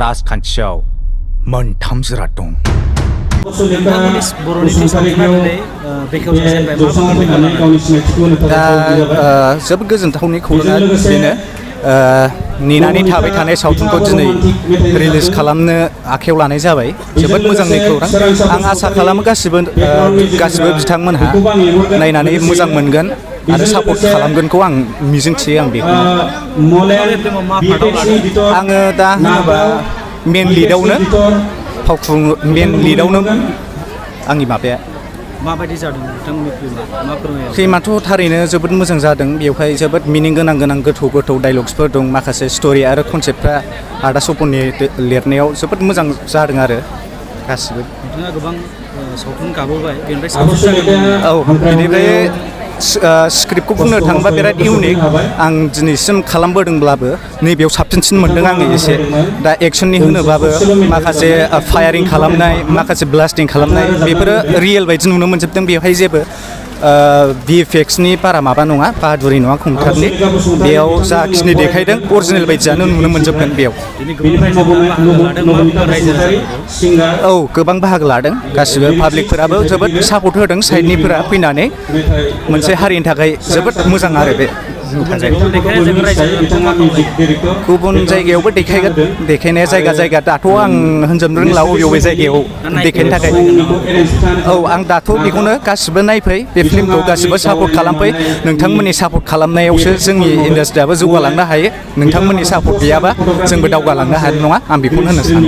राजखान्थियाव मोनथाम जिराद दं। दा जोबोद गोजोनथावनि खौराङा बेनो नेनानै थाबाय थानाय सावथुनखौ दिनै रिलिज खालामनो आखायाव लानाय जाबाय। जोबोद मोजांनि खौरां। आं आसा खालामो गासिबो बिथांमोनहा नायनानै मोजां मोनगोन आरो सापर्ट खालामगोनखौ आं मिजिंथियो। आं बेखौ आङो दा होनोबा मेन लिडआवनो आंनि माबाया माबायदि जादों नोंथांमोननि फिल्माथ' थारैनो जोबोद मोजां जादों। बेवहाय जोबोद मिनिं गोनां गोथौ डायलग्सफोर दं। माखासे स्ट'रि आरो कनसेप्टफ्रा आदा सपननि लिरनायाव जोबोद मोजां जादों आरो गासिबो। नोंथाङा गोबां सावथुन गाबोबाय बेनिफ्राय बेनिफ्राय स्क्रिप्टखौ बुंनो थाङोबा बिराद इउनिक। आं दिनैसिम खालामबोदोंब्लाबो नैबेयाव साबसिन मोनदों आङो एसे। दा एक्सननि होनोबाबो माखासे फायारिं खालामनाय, माखासे ब्लास्टिं खालामनाय बेफोरो रियेल बायदि नुनो मोनजोबदों। बेवहाय जेबो VFXनि बारा माबा नङा, बाहादुरि नङा खमथारनि। बेयाव जाखिनि देखायदों अरिजिनेल बायदियानो नुनो मोनजोबगोन बेयाव। औ, गोबां बाहागो लादों। गासिबो पाब्लिकफोराबो जोबोद सापर्ट होदों। साइडनिफोरा फैनानै मोनसे हारिनि थाखाय जोबोद मोजां आरो बे। गुबुन जायगायावबो देखायगोन। देखायनाया जायगा दाथ' आं होनजोबनो रोंला बबे जायगायाव देखायनो थाखाय। औ, आं दाथ' बेखौनो गासिबो नायफै, बे फिल्मखौ गासिबो सापर्ट खालामफै। नोंथांमोननि सापर्ट खालामनायावसो जोंनि इन्डास्ट्रियाबो जौगालांनो हायो। नोंथांमोननि सापर्ट गैयाबा जोंबो दावगालांनो हानाय नङा। आं बेखौनो होननो सानो।